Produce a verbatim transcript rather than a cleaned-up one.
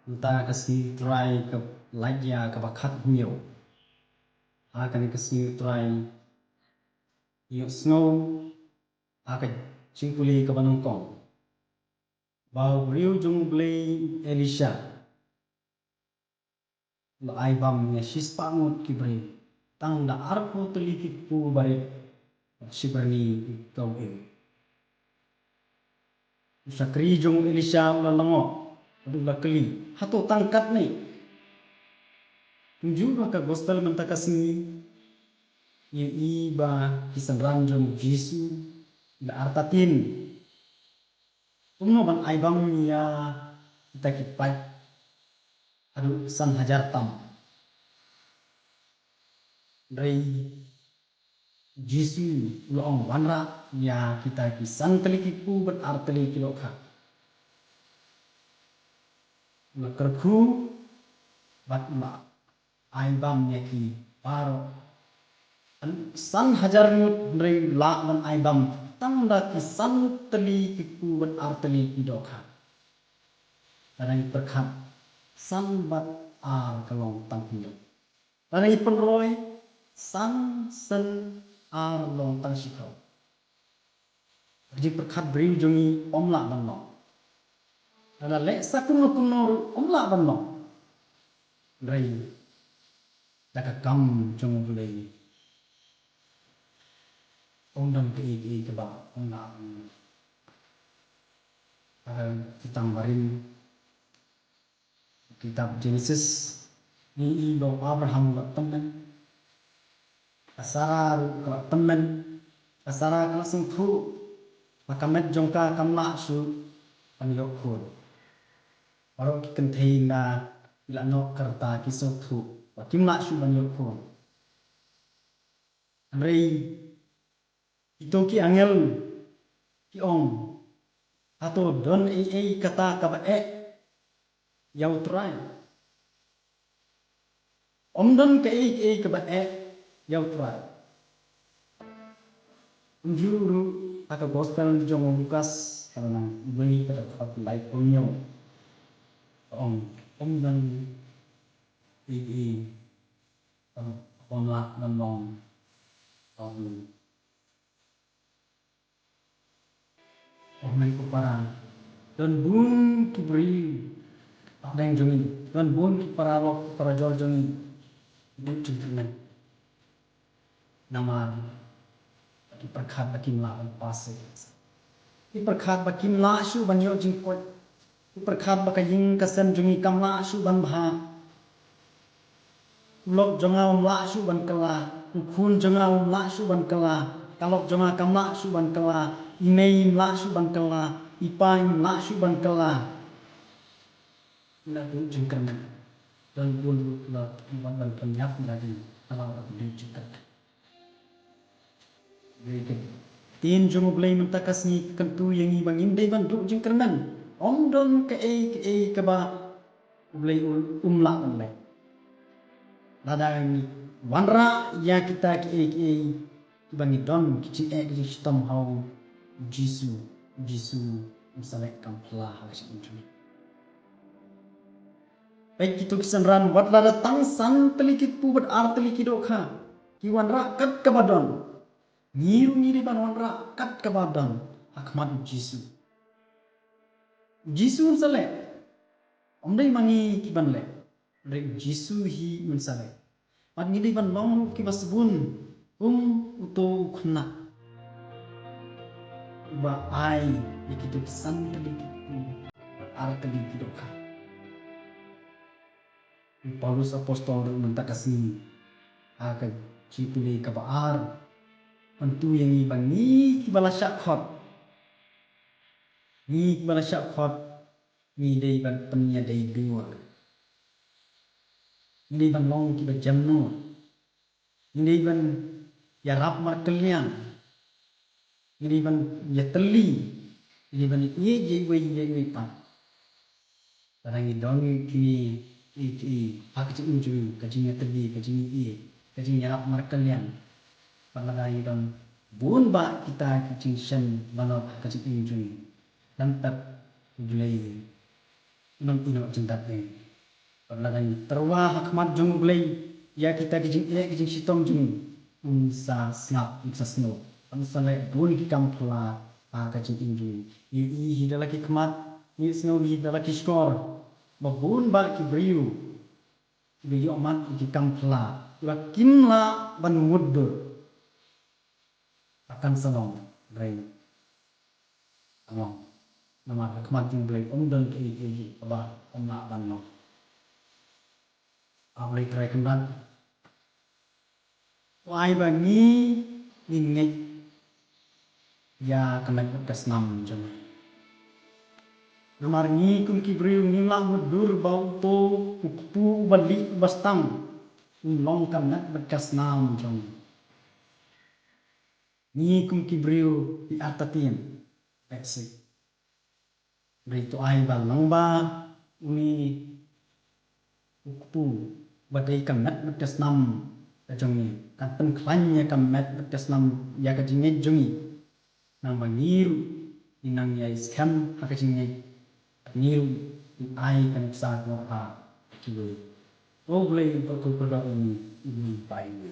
Mynta ka sngi Trai ka lait ïa kaba khathynñiew. Ha kane ka sngi Trai ïohsngew ha ka jingpule kaba nyngkong ba u briew jong U Blei Elisha la ai bam ïa shispah ngut ki briew, tang da arphew tylli ki kpu barit bad shi byrni u khaw im. U shakri jong u Elisha u la lyngngoh bad u la kylli, hato tang katne? Kumjuh ruh ha ka gospel mynta ka sngi ngi ïohi ba ki synran jong u Jisu ki la artatien kumno ban ai bam ïa kita ki paid haduh san hajar tam. Hynrei u Jisu u la ong, wanrah ïa kita ki san tylli ki kpu bad ar tylli ki dohkha. U la kyrkhu bad u la ai bam ïa ki baroh. San hajar ngut, hynrei u lah ban ai bam tang da ki san tylli ki kpu bad ar tylli ki dohkha. Lada ngi pyrkhat, san bad ar ka long tang hynñiew. Lada ngi pynroi, san sien ar long tang shiphew. Ka jingpyrkhat briew jong ngi ym lah ban long. Lada leh sa kumno kumno ruh ym lah ban long. Hynrei da ka kam jong U Blei, ym don kaei kaei kaba ym lah ban long. Ka Kitang Barim, kitab Genesis, ngi ïohi ba u Abraham u la tymmen, ka Sara ruh ka la tymmen. Ka Sara ka la sngewthuh ba ka met jong ka kam lah shuh ban ïoh khun. Baroh ki kynthei nga ki la noh ka rta, ki sngewthuh ba kim lah shuh ban ïoh khun. Hynrei kito ki angel ki ong, hato don ei ei kata kaba eh ïa U Trai? Ym don kaei kaei kaba eh ïa U Trai. Kumjuh ruh ha ka gospel jong u Lukas, ka lynnong wei, ka dkhot laiphew hynñiew, ka ong, ym don ei ei kaba ym lah ban long. Ong Ong, ko para, don bun ki briew hapdeng jong ngi, don bun ki paralok, ki parajor jong ngi, ki duh jingkyrmen. Namar ki pyrkhat ba kim lah ban pass. Ki pyrkhat ba kim lah shuh ban ïoh jingkoit. Ki pyrkhat ba ka ïing ka sem jong ngi kam lah shuh ban bha. U lok jong nga um lah shuh ban kylla, u khun jong nga um lah shuh ban kylla, ka lok jong nga kam lah shuh ban kylla, i mei im lah shuh ban kylla, i pa im lah shuh ban kylla. Ngi la duh jingkyrmen. Don bun ruh la wan ban pynïap ïa ngi na la ka duh jingkyrmen. Ktien jong U Blei mynta ka sngi ka kyntu ïa ngi ba ngim dei ban duh jingkyrmen. Ym don kaei kaei kaba U Blei u, um lah ban leh. Lada ngi wanrah ïa kita kiei kiei kiba ngi don, ki jingeh, ki jingshitom ha U Jisu, U Jisu un sa leh kam pla ha ka jingim jong ngi. Peit kito ki synran, wat lada tang san tylli ki kpu bad ar tylli ki dohkha ki wanrah kat kaba don, ngi ruh ngi dei ban wanrah kat kaba don ha khmat U Jisu. U Jisu un sa leh. Ym dei ma ngi ki ban leh, hynrei U Jisu hi un sa leh. Bad ngi dei ban long ruh kiba sbun kum uto u khynnah uba ai ïa kito ki san tylli ki kpu, ar tylli ki dohkha. U Paulus Apostol ruh mynta ka sngi ha ka jingpule kaba ar, u kyntu ïa ngi ba ngi kiba la shah khot, ngi kiba la shah khot, ngi dei ban pynïadei dur. Ngi dei ban long kiba jemnud. Ngi dei ban ïarap markylliang. Ngi dei ban ïatylli. Ngi dei ban ïeit ïa iwei ïa iwei pat. Lada ngi don kine kiei kiei ha ka jingim jong ngi, ka jingïatylli, ka jingïeit, ka jingïarap markylliang, bad lada ngi don bun bah kita ki jingshem lanot ha ka jingim jong ngi, lem pat U Blei un ym ïehnoh jingdap ïa ngi. Bad lada ngi tyrwa ha khmat jong U Blei ïa kita ki jingeh ki jingshitom jong ngi, un sa sngap, un sa sngewbha, un sa leh bun ki kam phylla ha ka jingim jong ngi. Ngi ïohi da la ki khmat, ngi sngew hi da la ki shkor ba bun bah ki briew ba ïoh mad ïa ki kam phylla, ba kim lah ban mutdur. Ba kan sa long, hynrei ka long. Namar ha khmat jong U Blei ym don kaei kaei kaba ym lah ban long. A Blei Trai Kynrad, to ai ba ngi, ngi ngeit ïa ka met bad ka snam jong ngi. Namar ngi kum ki briew ngim lah mutdur ba uto u kpu uba lieh uba stang un long ka met bad ka snam jong ngi. Ngi kum ki briew ki artatien, bad sih. Hynrei to ai ba lyngba une u kpu ba dei ka met bad ka snam ka jong ngi, kan pynkhlaiñ ïa ka met bad ka snam ïa ka jingngeit jong ngi. Nang ba ngi ruh ngi nang ïai skhem ha ka jingngeit, ngi ruh ngi ai ka nuksa ka nuksa ha kiwei. O Blei, to kyrkhu ïa ngi, ngi bai ngi.